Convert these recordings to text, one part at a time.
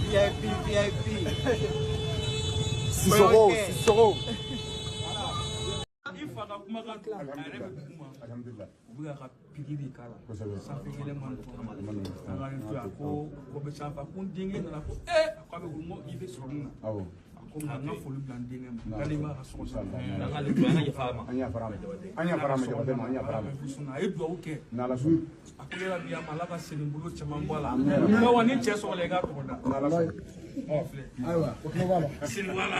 VIP, VIP. Cicero, Cicero. Il faut que je Alhamdulillah. U bɛ ka pikiri k'a la sanfɛ kelen man nɔgɔn an ka nin to yan ko ko bɛ sanfɛ ko n denkɛ nana ko ee a ko a bɛ ko n ko i bɛ sɔrɔ mun na a ko nka n ka foli bila n denkɛ ma n'ale b'a ka sɔgɔsɔgɔ An k'ale to an ka yafa a ma. An yafara ma. An yafara ma Jabate ma, an yafara ma. A ye duwawu kɛ N'Ala sɔnna. a ko yala bi a ma Ala ka segin bolo caman bɔ a la nka wa ni cɛ sɔgɔla i k'a tɔgɔ da N'Ala sɔnna. filɛ Ayiwa, o tulo b'a la. sini wala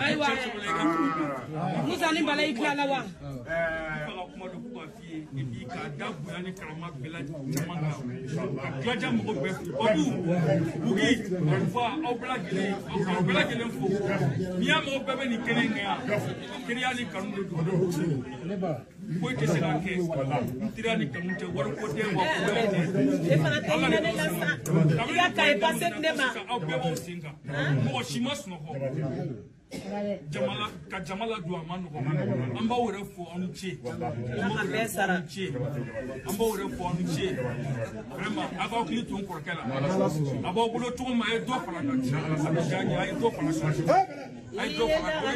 Ayiwa, cɛ sɔgɔla i k'a tɔgɔ da Musa ni Bala i tilala wa? I fa ka kuma dɔ ko k'a f'i ye et puis k'a da bonya ni karama bɛɛ la caman kan ka tilaja mɔgɔ bɛɛ fo Babu Bugi fa aw bɛɛ lajɛlen aw bɛɛ lajɛlen fo n'i y'a mɔgɔ bɛɛ bɛ nin kɛnɛ in kan yan teriya ni kanu de don foyi tɛ se ka kɛ n teriya ni kanu tɛ wariko tɛ wa ko wɛrɛ tɛ E fana tɛ hinɛ ne la sa. I ka kaye pase di ne ma. Aw bɛɛ b'aw sen kan mɔgɔ si ma sunɔgɔ jama la ka jama la don a ma nɔgɔn an b'aw yɛrɛ fo aw ni ce Ala ka bɛɛ sara. an b'aw yɛrɛ fo aw ni ce vraiment a k'aw hakili to n kɔrɔkɛ la a b'aw bolo cogo min a ye dɔ fara kan a bɛ diya n ye a ye dɔ fara kan a ye dɔ fara kan.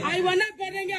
Ayiwa ne badenkɛ.